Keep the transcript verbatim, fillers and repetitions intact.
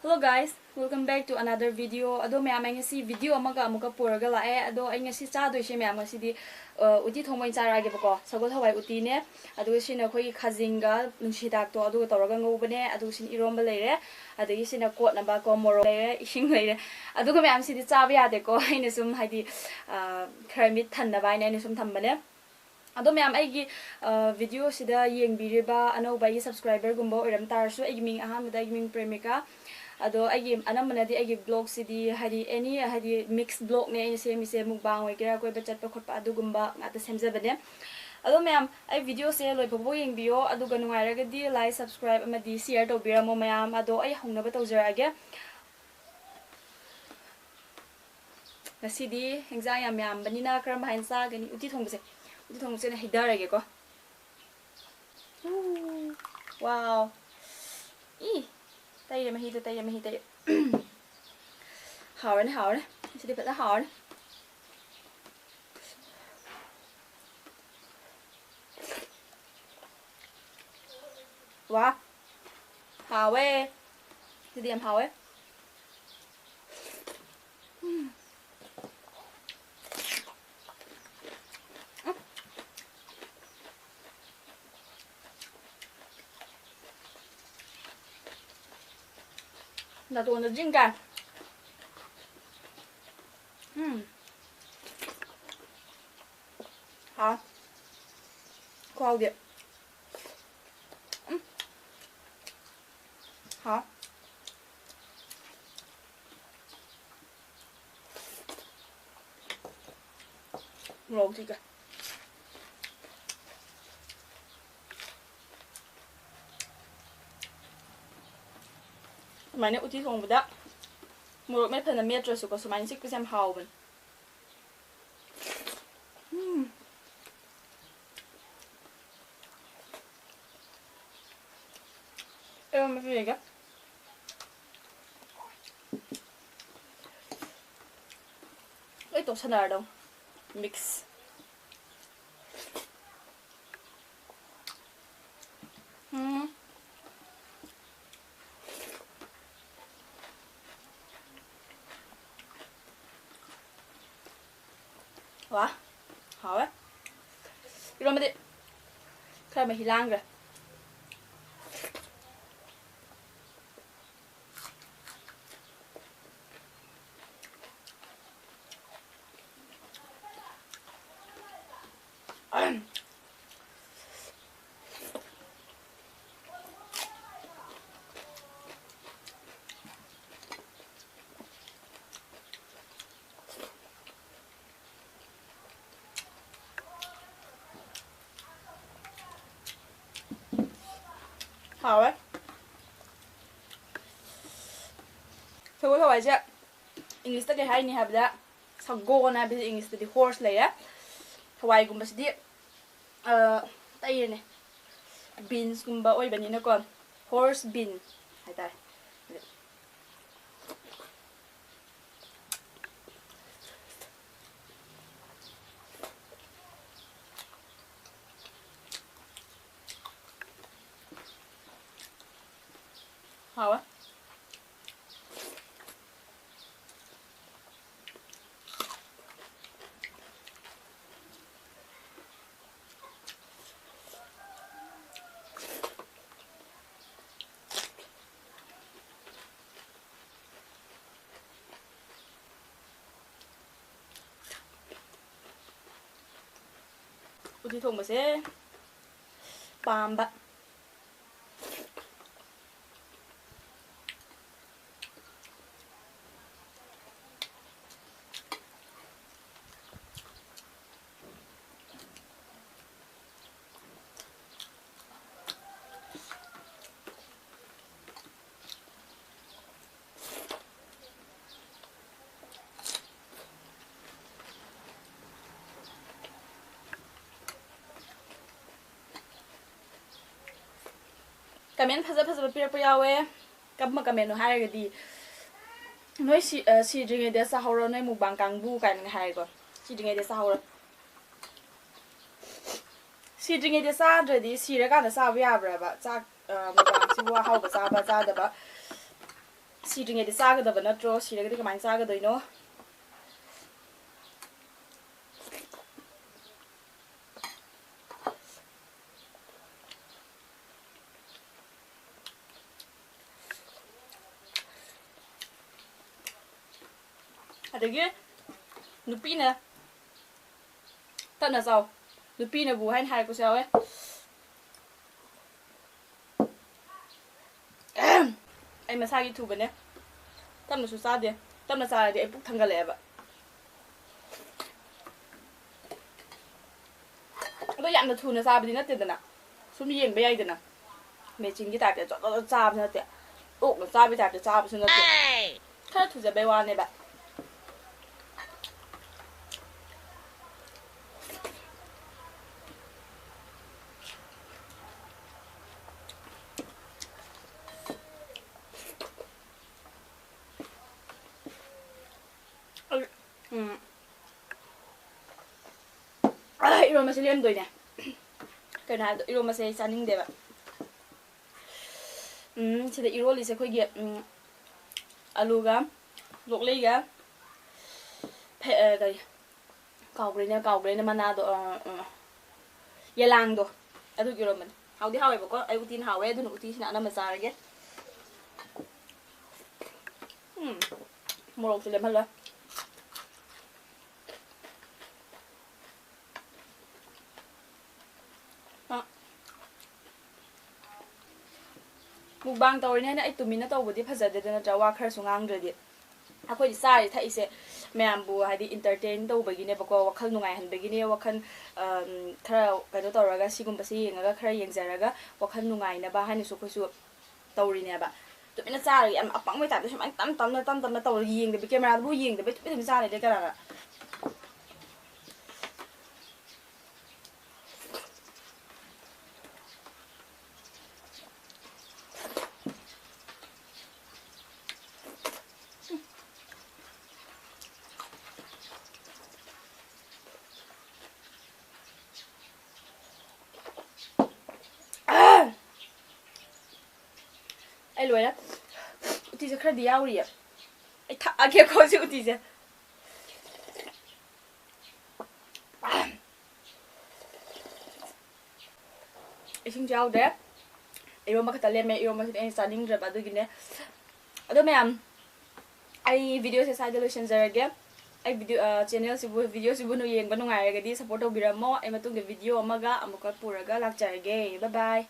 Hello guys, welcome back to another video. ꯑꯗꯣ ꯃꯌꯥꯝ, ꯑꯩ ꯉꯁꯤ video ꯑꯃꯒ ꯑꯃꯨꯛꯀ ꯄꯨꯔꯒ ꯂꯥꯛꯑꯦ꯫ ꯑꯗꯣ ꯑꯩ ꯉꯁꯤ ꯆꯥꯗꯣꯏꯁꯦ ꯃꯌꯥꯝ, ꯉꯁꯤꯗꯤ, ꯑ, ꯎꯇꯤ ꯊꯣꯡꯕ ꯑꯣꯏꯅ ꯆꯥꯔꯛꯑꯒꯦꯕꯀꯣ꯫ ꯁꯒꯣꯜ ꯍꯋꯥꯏ ꯎꯇꯤꯅꯦ꯫ ꯑꯗꯨꯒ ꯁꯤꯅ ꯑꯩꯈꯣꯏꯒꯤ ꯈꯥꯖꯤꯡꯒ ꯅꯨꯡꯁꯤꯗꯥꯛꯇꯣ ꯑꯗꯨꯒ ꯇꯧꯔꯒ ꯉꯧꯕꯅꯦ꯫ ꯑꯗꯨꯒ ꯁꯤꯅ ꯏꯔꯣꯝꯕ ꯂꯩꯔꯦ꯫ ꯑꯗꯒꯤ ꯁꯤꯅ ꯀꯣꯠꯅꯕ ꯀꯣ, ꯃꯣꯔꯣꯛ ꯂꯩꯔꯦ, ꯏꯁꯤꯡ ꯂꯩꯔꯦ꯫ ꯑꯗꯨꯒ ꯃꯌꯥꯝꯁꯤꯗꯤ ꯆꯥꯕ ꯌꯥꯗꯦꯀꯣ꯫ ꯑꯩꯅ ꯁꯨꯝ ꯍꯥꯏꯗꯤ, ꯑ, ꯈꯔ ꯃꯤꯠ ꯊꯟꯅꯕ ꯍꯥꯏꯅ ꯑꯩꯅ ꯁꯨꯝ ꯊꯝꯕꯅꯦ꯫ ꯑꯗꯣ ꯃꯌꯥꯝ, ꯑꯩꯒꯤ, ꯑ, video ꯁꯤꯗ ꯌꯦꯡꯕꯤꯔꯤꯕ ꯑꯅꯧꯕ ꯑꯩꯒꯤ subscriber ꯒꯨꯝꯕ ꯑꯣꯏꯔꯝ ꯇꯥꯔꯁꯨ, ꯑꯩꯒꯤ ꯃꯤꯡ, ꯑꯍꯥꯟꯕꯗ ꯑꯩꯒꯤ ꯃꯤꯡ ꯄ꯭ꯔꯦꯃꯤꯀꯥ꯫ ꯑꯗꯣ ꯑꯩꯒꯤ, ꯑꯅꯝꯕꯅꯗꯤ ꯑꯩꯒꯤ vlog ꯁꯤꯗꯤ ꯍꯥꯏꯗꯤ any, ꯍꯥꯏꯗꯤ mix vlog ꯅꯦ ꯑꯩꯅ ꯁꯦꯝꯃꯤꯁꯦ, mukbang ꯑꯣꯏꯒꯦꯔꯥ, ꯀꯣꯏꯕ ꯆꯠꯄ ꯈꯣꯠꯄ ꯑꯗꯨꯒꯨꯝꯕ ꯉꯥꯛꯇ ꯁꯦꯝꯖꯕꯅꯦ꯫ ꯑꯗꯣ ꯃꯌꯥꯝ, ꯑꯩ video ꯁꯦ ꯂꯣꯏꯐꯥꯎꯕ ꯌꯦꯡꯕꯤꯌꯣ, ꯑꯗꯨꯒ ꯅꯨꯡꯉꯥꯏꯔꯒꯗꯤ like, subscribe ꯑꯃꯗꯤ share ꯇꯧꯕꯤꯔꯝꯃꯣ ꯃꯌꯥꯝ꯫ ꯑꯗꯣ ꯑꯩ ꯍꯧꯅꯕ ꯇꯧꯖꯔꯛꯑꯒꯦ꯫ ꯉꯁꯤꯗꯤ ꯍꯤꯟꯖꯥꯡ ꯌꯥꯝ ꯌꯥꯝꯕꯅꯤꯅ ꯀꯔꯝ ꯍꯥꯏꯅ ꯆꯥꯒꯅꯤ? ꯎꯇꯤ ꯊꯣꯡꯕꯁꯦ, ꯎꯇꯤ ꯊꯣꯡꯕꯁꯦ ꯑꯣꯏꯅ ꯍꯩꯊꯔꯒꯦꯀꯣ꯫ ꯎ, wow! ꯏ! ꯇꯩꯔꯦ ꯃꯍꯤꯗꯣ, ꯇꯩꯔꯦ ꯃꯍꯤ, ꯇꯩꯔꯦ꯫ ꯍꯥꯎꯔꯅꯤ, ꯍꯥꯎꯔꯅꯤ꯫ ꯉꯁꯤꯗꯤ ꯐꯖꯅ ꯍꯥꯎꯔꯅꯤ꯫ ꯋꯥ! ꯍꯥꯎꯋꯦ꯫ ꯁꯤꯗꯤ ꯌꯥꯝ ꯍꯥꯎꯋꯦ꯫ ꯎꯝ꯫ ꯎꯝ꯫ ꯅꯥꯇꯣꯟꯗ ꯖꯤꯡ ꯀꯥꯏ꯫ ꯎꯝ꯫ ꯍꯥꯎ꯫ ꯈꯨꯍꯥꯎꯗꯤ꯫ ꯎꯝ꯫ ꯍꯥꯎ꯫ ꯃꯣꯔꯣꯛꯁꯤꯒ꯫ ꯁꯨꯃꯥꯏꯅ ꯎꯇꯤ ꯊꯣꯡꯕꯗ ꯃꯣꯔꯣꯛ ꯃꯦꯠ ꯐꯅ ꯃꯦꯠꯇ꯭ꯔꯁꯨꯀꯣ, ꯁꯨꯃꯥꯏꯅ ꯆꯤꯛꯄꯁꯦ ꯌꯥꯝ ꯍꯥꯎꯕꯅꯦ꯫ ꯎꯝ꯫ ꯏꯔꯣꯟꯕꯁꯨ ꯌꯦꯡꯒꯦ꯫ ꯂꯣꯏ ꯇꯣꯠꯁꯟꯅꯔꯗꯧ꯫ Mix꯫ ꯎꯝ꯫ ꯋꯥ, ꯍꯥꯎꯋꯦ꯫ ꯏꯔꯣꯝꯕꯗꯤ ꯈꯔ ꯃꯍꯤ ꯂꯥꯡꯈ꯭ꯔꯦ꯫ ꯍꯥꯎꯋꯦ꯫ ꯁꯒꯣꯜ ꯍꯋꯥꯏꯁꯦ English ꯇ ꯀꯩ ꯍꯥꯏꯅꯤ ꯍꯥꯏꯕꯗ, ꯁꯒꯣꯜ ꯍꯥꯏꯕꯁꯦ English ꯇꯗꯤ horse ꯂꯩꯔꯦ꯫ ꯍꯋꯥꯏꯒꯨꯝꯕꯁꯤꯗꯤ, ꯑ, ꯇꯩꯔꯅꯦ꯫ Beans ꯀꯨꯝꯕ ꯑꯣꯏꯕꯅꯤꯅꯀꯣ, horse bean ꯍꯥꯏꯇꯥꯔꯦ꯫ ꯍꯥꯎꯋꯦ꯫ ꯎꯇꯤ ꯊꯣꯡꯕꯁꯦ ꯄꯥꯝꯕ꯫ Comment ꯐꯖ ꯐꯖꯕ ꯄꯤꯔꯛꯄ ꯌꯥꯎꯋꯦ꯫ ꯀꯔꯝꯕ comment ꯅꯣ ꯍꯥꯏꯔꯒꯗꯤ, "ꯅꯣꯏ ꯁꯤ-, ꯑ, ꯁꯤꯗ꯭ꯔꯤꯉꯩꯗ ꯆꯥꯍꯧꯔꯣ, ꯅꯣꯏ mukbang ꯀꯥꯡꯕꯨ" ꯀꯥꯏꯅꯒ ꯍꯥꯏꯀꯣ꯫ ꯁꯤꯗ꯭ꯔꯤꯉꯩꯗ ꯆꯥꯍꯧꯔꯣ꯫ ꯁꯤꯗ꯭ꯔꯤꯉꯩꯗ ꯆꯥꯗ꯭ꯔꯗꯤ ꯁꯤꯔꯀꯥꯟꯗ ꯆꯥꯕ ꯌꯥꯕ꯭ꯔꯕ? ꯆꯥꯛ, ꯑ, mukbang ꯁꯤꯕꯨ ꯑꯍꯥꯎꯕ ꯆꯥꯕ ꯆꯥꯗꯕ ꯁꯤꯗ꯭ꯔꯤꯉꯩꯗ ꯆꯥꯒꯗꯕ ꯅꯠꯇ꯭ꯔꯣ? ꯁꯤꯔꯒꯗꯤ ꯀꯃꯥꯏꯅ ꯆꯥꯒꯗꯣꯏꯅꯣ? ꯑꯗꯒꯤ ꯅꯨꯄꯤꯅ "ꯇꯞꯅ ꯆꯥꯎ, ꯅꯨꯄꯤꯅꯕꯨ" ꯍꯥꯏꯅ ꯍꯥꯏꯔꯛꯄꯁꯨ ꯌꯥꯎꯋꯦ꯫ ꯑꯩ ꯃꯁꯥꯒꯤ ꯊꯨꯕꯅꯦ, ꯇꯞꯅꯁꯨ ꯆꯥꯗꯦ꯫ ꯇꯞꯅ ꯆꯥꯔꯗꯤ ꯑꯩ ꯄꯨꯛ ꯊꯪꯒꯠꯂꯛꯑꯦꯕ꯫ ꯑꯗꯣ ꯌꯥꯝꯅ ꯊꯨꯅ ꯆꯥꯕꯗꯤ ꯅꯠꯇꯦꯗꯅ, ꯁꯨꯝ ꯌꯦꯡꯕ ꯌꯥꯏꯗꯅ꯫ ꯃꯦꯆꯤꯟꯒꯤ ꯇꯥꯏꯞꯇ ꯖꯣꯠ ꯖꯣꯠ ꯖꯣꯠ ꯆꯥꯕꯁꯨ ꯅꯠꯇꯦ, ꯑꯣꯛꯅ ꯆꯥꯕꯒꯤ ꯇꯥꯏꯞꯇ ꯆꯥꯕꯁꯨ ꯅꯠꯇꯦ꯫ ꯈꯔ ꯊꯨꯖꯕꯩ ꯋꯥꯅꯦꯕ꯫ ꯎꯝ꯫ ꯑ, ꯏꯔꯣꯟꯕꯁꯦ ꯂꯦꯝꯗꯣꯏꯅꯦ꯫ ꯀꯩꯅꯣ ꯍꯥꯏꯕꯗ, ꯏꯔꯣꯟꯕꯁꯦ ꯑꯩ ꯆꯥꯅꯤꯡꯗꯦꯕ꯫ ꯎꯝ, ꯁꯤꯗ ꯏꯔꯣꯜꯂꯤꯁꯦ ꯑꯩꯈꯣꯏꯒꯤ, ꯎꯝ, ꯑꯂꯨꯒ ꯂꯣꯛꯂꯩꯒ ꯐꯦ-, ꯑ, ꯀꯔꯤ, ꯀꯥꯎꯒ꯭ꯔꯦꯅꯦ, ꯀꯥꯎꯒ꯭ꯔꯦꯅꯦ ꯃꯅꯥꯗꯣ, ꯑ, ꯑ, ꯌꯦꯂꯥꯡꯗꯣ, ꯑꯗꯨꯒꯤ ꯏꯔꯣꯟꯕꯅꯦ꯫ ꯍꯥꯎꯗꯤ ꯍꯥꯎꯋꯦꯕꯀꯣ, ꯑꯩ ꯎꯇꯤꯅ ꯍꯥꯎꯋꯦ, ꯑꯗꯨꯅ ꯎꯇꯤꯁꯤꯅ ꯑꯅꯝꯕ ꯆꯥꯔꯒꯦ꯫ ꯎꯝ, ꯃꯣꯔꯣꯛꯁꯨ ꯂꯦꯝꯍꯜꯂꯣꯏ꯫ ꯑ, mukbang ꯇꯧꯔꯤꯅꯦ ꯍꯥꯏꯅ ꯑꯩ ꯇꯨꯃꯤꯟꯅ ꯇꯧꯕꯗꯤ ꯐꯖꯗꯦꯗ, ꯅꯠꯇ꯭ꯔꯥ? ꯋꯥ ꯈꯔꯁꯨ ꯉꯥꯡꯗ꯭ꯔꯗꯤ꯫ ꯑꯩꯈꯣꯏꯗꯤ ꯆꯥꯔꯤ ꯊꯛꯏꯁꯦ ꯃꯌꯥꯝꯕꯨ, ꯍꯥꯏꯗꯤ, entertain ꯇꯧꯕꯒꯤꯅꯦꯕꯀꯣ, ꯋꯥꯈꯜ ꯅꯨꯡꯉꯥꯏꯍꯟꯕꯒꯤꯅꯦ, ꯋꯥꯈꯜ, ꯑꯝ, ꯈꯔ ꯀꯩꯅꯣ ꯇꯧꯔꯒ, ꯁꯤꯒꯨꯝꯕꯁꯤ ꯌꯦꯡꯉꯒ, ꯈꯔ ꯌꯦꯡꯖꯔꯒ ꯋꯥꯈꯜ ꯅꯨꯡꯉꯥꯏꯅꯕ ꯍꯥꯏꯅꯁꯨ ꯑꯩꯈꯣꯏꯁꯨ ꯇꯧꯔꯤꯅꯦꯕ꯫ ꯇꯨꯃꯤꯟꯅ ꯆꯥꯔꯒ ꯌꯥꯝ ꯑꯄꯪꯕꯩ ꯇꯥꯏꯞꯇ ꯁꯨꯃꯥꯏꯅ ꯇꯞ ꯇꯞꯅ, ꯇꯞ ꯇꯞꯅ ꯇꯧꯔꯒ ꯌꯦꯡꯗꯕꯤ, cameraꯗꯨꯕꯨ ꯌꯦꯡꯗꯕꯤ ꯇꯨꯃꯤꯟ ꯇꯨꯃꯤꯟ ꯆꯥ ꯂꯩꯔꯦ ꯀꯅꯥꯅ? ꯑꯩ ꯂꯣꯏꯔꯦ꯫ ꯎꯇꯤꯁꯦ ꯈꯔꯗꯤ ꯌꯥꯎꯔꯤꯌꯦ꯫ ꯑꯩ ꯊꯛꯑꯒꯦꯀꯣ ꯁꯤ ꯎꯇꯤꯁꯦ꯫ ꯏꯁꯤꯡꯁꯨ ꯌꯥꯎꯗ꯭ꯔꯦ꯫ ꯏꯔꯣꯝꯕ ꯈꯛꯇ ꯂꯦꯝꯃꯦ꯫ ꯏꯔꯣꯝꯕꯁꯤꯗꯤ ꯑꯩꯅ ꯆꯥꯅꯤꯡꯗ꯭ꯔꯕ, ꯑꯗꯨꯒꯤꯅꯦ꯫ ꯑꯗꯣ ꯃꯌꯥꯝ, ꯑꯩ videoꯁꯦ ꯁ꯭ꯋꯥꯏꯗ ꯂꯣꯏꯁꯤꯟꯖꯔꯒꯦ꯫ ꯑꯩ video channelꯁꯤꯕꯨ, videoꯁꯤꯕꯨ ꯌꯦꯡꯕ ꯅꯨꯡꯉꯥꯏꯔꯒꯗꯤ support ꯇꯧꯕꯤꯔꯝꯃꯣ꯫ ꯑꯩ ꯃꯇꯨꯡꯗ video ꯑꯃꯒ ꯑꯃꯨꯛꯀ ꯄꯨꯔꯒ ꯂꯥꯛꯆꯔꯒꯦ꯫ Bye bye꯫